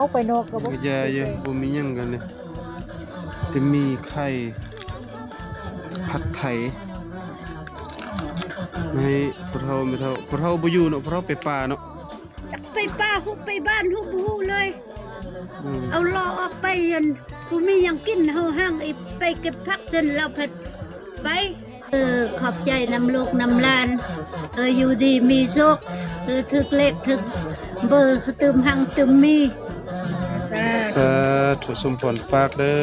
ອອກໄປນອກກໍບໍ່ ກໍຢ່າຢູ່ ບໍ່ມີຫຍັງກັນເລີຍ ແຕ່ມີໄຂ່ ຜັດໄທ ໃຫ້ພໍ່ເຖົ້າແມ່ເຖົ້າ ພໍ່ເຖົ້າບໍ່ຢູ່ເນາະ ພໍ່ເຖົ້າໄປປ່າເນາະ ຈັກໄປປ່າ ຮູ້ໄປບ້ານ ຮູ້ບໍ່ຮູ້ເລີຍ ອືມ ເອົາລໍ້ອອກໄປ ອັນ ບໍ່ມີຫຍັງກິນ ເຮົາຫາງອີກໄປເກັບຜັກຊັ້ນ ລາວພັດໄປ. ເອີ ຂອບໃຈນຳລູກນຳຫຼານ ເອີ ຢູ່ດີມີໂຊກ ເອີ ຖືກເລກຖືກເບີ ຕື່ມຮັ່ງຕື່ມມີ ສາທຸ ສົມພອນປາກເດີ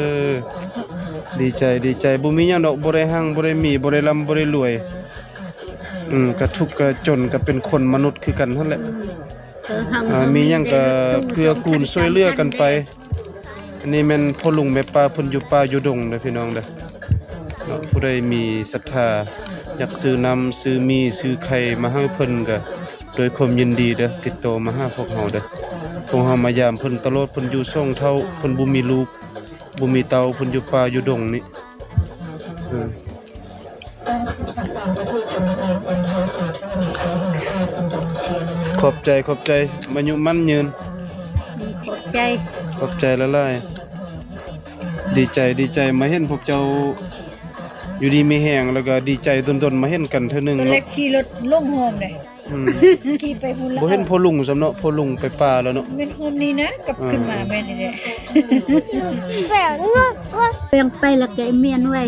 ດີໃຈ ດີໃຈ ບໍ່ມີຫຍັງດອກ ບໍ່ໄດ້ຮັ່ງ ບໍ່ໄດ້ມີ ບໍ່ໄດ້ລ່ຳ ບໍ່ໄດ້ລວຍ ອືມ ກະທຸກກະຈົນ ກະເປັນຄົນມະນຸດຄືກັນຫັ້ນແຫຼະ ເອີ ຮັ່ງ ອ່າ ມີຫຍັງກະເກື້ອກູນຊ່ວຍເຫຼືອກັນໄປ. ອັນນີ້ແມ່ນພໍ່ລຸງແມ່ປ້າເພິ່ນຢູ່ປ່າຢູ່ດົງເດີພີ່ນ້ອງເດີເນາະ ຜູ້ໃດມີສັດທາ ຢາກຊື້ນ້ຳ ຊື້ໝີ່ ຊື້ໄຂ່ມາໃຫ້ເພິ່ນກະ ດ້ວຍຄວາມຍິນດີເດີ ຕິດຕໍ່ມາຫາພວກເຮົາເດີ ພວກເຮົາມາຢາມເພິ່ນຕະຫຼອດ ເພິ່ນຢູ່ສອງເຖົ້າ ເພິ່ນບໍ່ມີລູກ ບໍ່ມີເຕົ້າ ເພິ່ນຢູ່ປ່າຢູ່ດົງນີ້ ເອີ. ຂອບໃຈ ຂອບໃຈ ອາຍຸໝັ້ນຍືນ ຂອບໃຈ ຂອບໃຈຫຼາຍໆ ດີໃຈ ດີໃຈ ມາເຫັນພວກເຈົ້າຢູ່ດີມີແຮງ ແລ້ວກໍດີໃຈ ດົນໆ ມາເຫັນກັນເທື່ອໜຶ່ງ ຕອນແລກ ເນາະ ຂີ່ລົດຫຼົງໂຮມເດ້ ອືມ ຂີ່ໄປພຸ້ນລະ ບໍ່ເຫັນພໍ່ລຸງຊ້ຳເນາະ ພໍ່ລຸງໄປປ່າແລ້ວເນາະ ແມ່ນໂຮມນີ້ນະ ກັບ ອ່າ ຂຶ້ນມາແມ່ນນີ້ແຫຼະ ແບບນັ້ນກໍ ແປງໄປແລ້ວແກະມຽນໄວ້.